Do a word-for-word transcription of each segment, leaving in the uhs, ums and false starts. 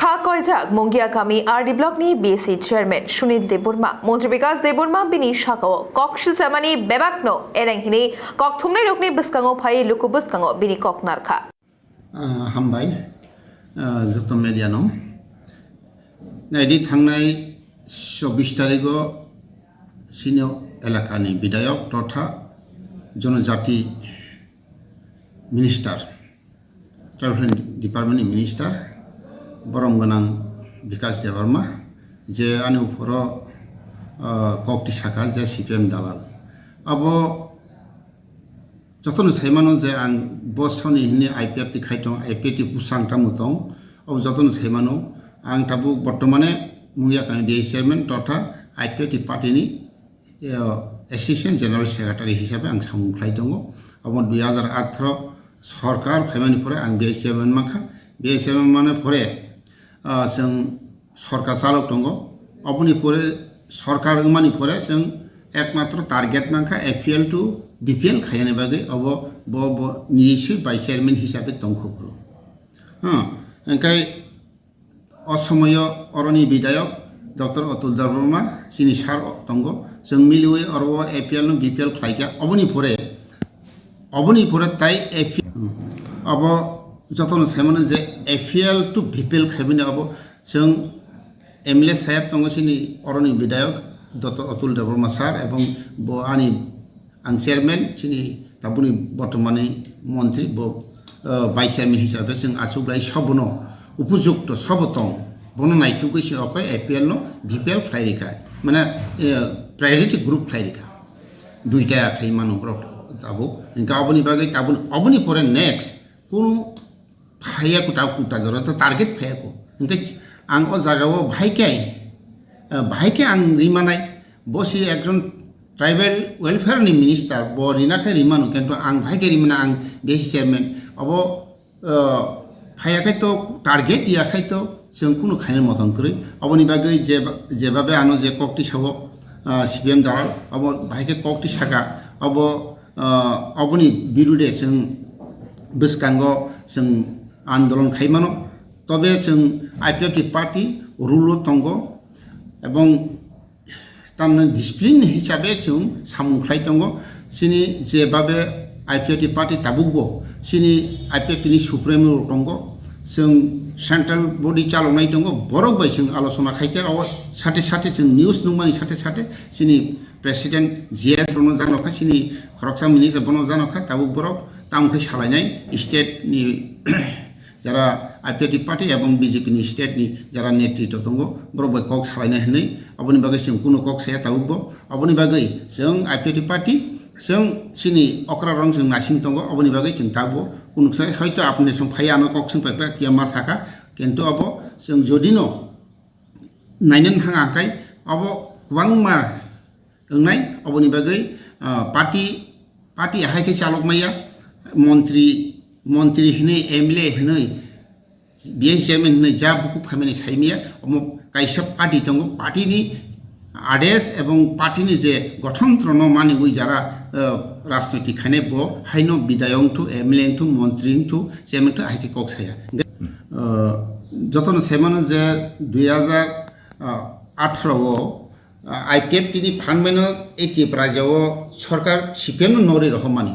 Koijak Mungia kami R D block ni B C chairman Sunil Debbarma, Montri Bikas Debbarma bini sakao kok silchamani bebakno ereng hini kok thumnai rokni bwskango phai luku bwskango bini kok narkha. Ah, hambai, ah, joto media no. Naidi thangnai chobbish tarigo sini elakani bidayok totha jonojati minister, Tribal Development ni minister, borom gwnang Bikas Debbarma, je ani uphoro, ah, kok tisaka je C P M dalal. Abo jotono saimano je ang bo soni hini I P F T khai tong, I P F T pusang tamo tong, abo jotono saimano. Ang tabuk bortomane Mungia kami B I chairman totha I P F T party ni, eh, assistant general secretary hisabe ang samung khlai tongo. Abo dui hajar atharo sorkar phaimani pore ang B I chairman mankha. B I chairman mane pore, ah, chwng sorkar chalok tongo. Oboni pore sorkar wngmani pore chwng ekmatro target mankha A P L to B P L khainani bagwi, obo bo, bo niji swi vice chairman hisabe tongkho phuru. Hmm, hwnkhe o somoyo oroni bidayok Doctor Atul Debbarma chini sir tongo. Chwng miliwi oro A P L no B P L khlaikha. Oboni pore, oboni pore tai A P L, obo jotono saimano je A P L to B P L khaibini obo chwng M L A saheb tongo chini oroni bidayok Doctor Atul Debbarma sir, ebong bo ani ang chairman chini tabuni bortomani montri bo, eh, vice chairman hisabe chwng achuklai sobono upojukto sobo tong bono naitugwi se okoi A P L no B P L khlai rikha, mane, eh, priority group khlai rikha. Duita khai mano borok tabuk. Hingke oboni bagwi tabuk oboni pore next kunu phaiya ko, ta kuta jora to target phaiya ko. Hingke ang o jaga o bahai khe, eh, bahai khe ang rimanai, bo si ekjon tribal welfare ni minister, bo rina khe rimano, kintu ang bahai khe rimana, ang B C chairman. Obo, eh, phaiya khai to target ya khai to chwng kunu khaina motom kwrwi. Oboni bagwi je, jebabe ano je kok tisao, ah, C P M dalal, obo bahai khe kok tisaka, obo, ah, oboni birude chwng bwskango chwng andolon khai mano. Tobe chwng I P F T party rule o tongo, ebong tamni discipline hisabe chwng samung khlai tongo. Chini je babe I P F T party tabukbo chini I P F T ni supremo rok tongo, chwng central body chaloknai tongo, borok bai chwng alochona khaikhe, o sate sate chwng news nukmani sate sate chini president G S rono janokha, chini khoroksa minister bono janokha, tabuk borok tamo khe salainai state ni jara I P F T party ebong B J P ni state ni jara netritw tongo, borok bai kok salainai hinwi, oboni bagwi chwng kunu kok saya tabukbo. Oboni bagwi chwng I P F T party, chwng chini okra rong chwng nasing tongo, oboni bagwi chwng tabukbo kunu sai hoito apni song phai ano kok swng pai pai kiya ma saka, kintu obo chwng jodi no nainani thang ang kai obo kwbangma wngnai, oboni bagwi, ah, party, party ahai khe chalok maya, montri, montri hinwi, M L A hinwi, B I chairman hinwi ja bukhuk phaimani saimaya, omo kaisa party tongo, party ni adesh ebong party ni je gothon trono maniwi jara, ah, rajnoitik khainai bo haino bidayok wngthu, M L A wngthu, montri wngthu, chairman wngthu, ahai khe kok saya. Ah, jotono saimano je dui hajar atharo o, ah, I P F T ni phan mano ei Tripura rajya o sorkar C P M no nori rohormani.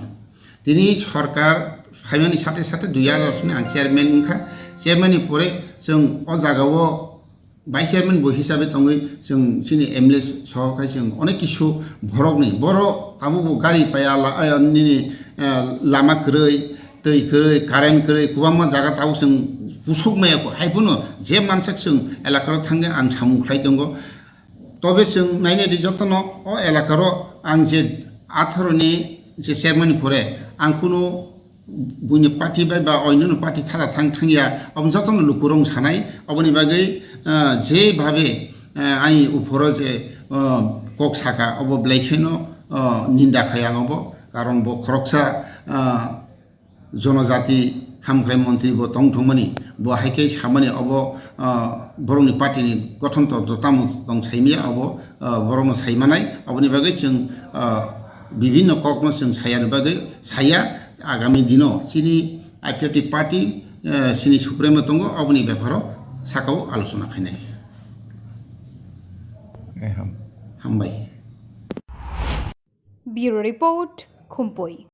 Tini sorkar phaimani sate sate dui hajar soni ang chairman wngkha. Chairman ni pore chwng o jaga o vice chairman bo hisabe tongwi chwng chini M L A sohor khai chwng onek kisu borok ni boro tabuk bo gari paya la, eh, nini, eh, lama kwrwi, twi kwrwi, current kwrwi, kwbangma jaga tabuk chwng pusuk maya ko. Hai phano je mansak chwng elakaro thangwi ang samung khlai tongo. Tobe chwng nainai di jotono o elakaro ang je atharo ni je chairman ni pore ang kunu buini party bai ba oinoni party thara thang thangya, abo jotono lukurok sanai. Aboni bagwi, ah, je bhabe, ah, ani uphoro je, ah, kok saka, obo belai kheno, ah, ninda khai ang obo, karon bo khoroksa, ah, jonojati hamkrai montri bo tong thangmani, bo hai khe samani obo, ah, borokni party ni gothon totro tamo tong saimaya, obo, ah, borokno saimanai. Aboni bagwi chwng, ah, bibinno kokno chwng sayani bagwi saya. Agami dino chini I P F T party, eh, chini supremo tongo, oboni beparo saka-o alochona khainai. Eham. Hambai. Bureau Report, Khumpui.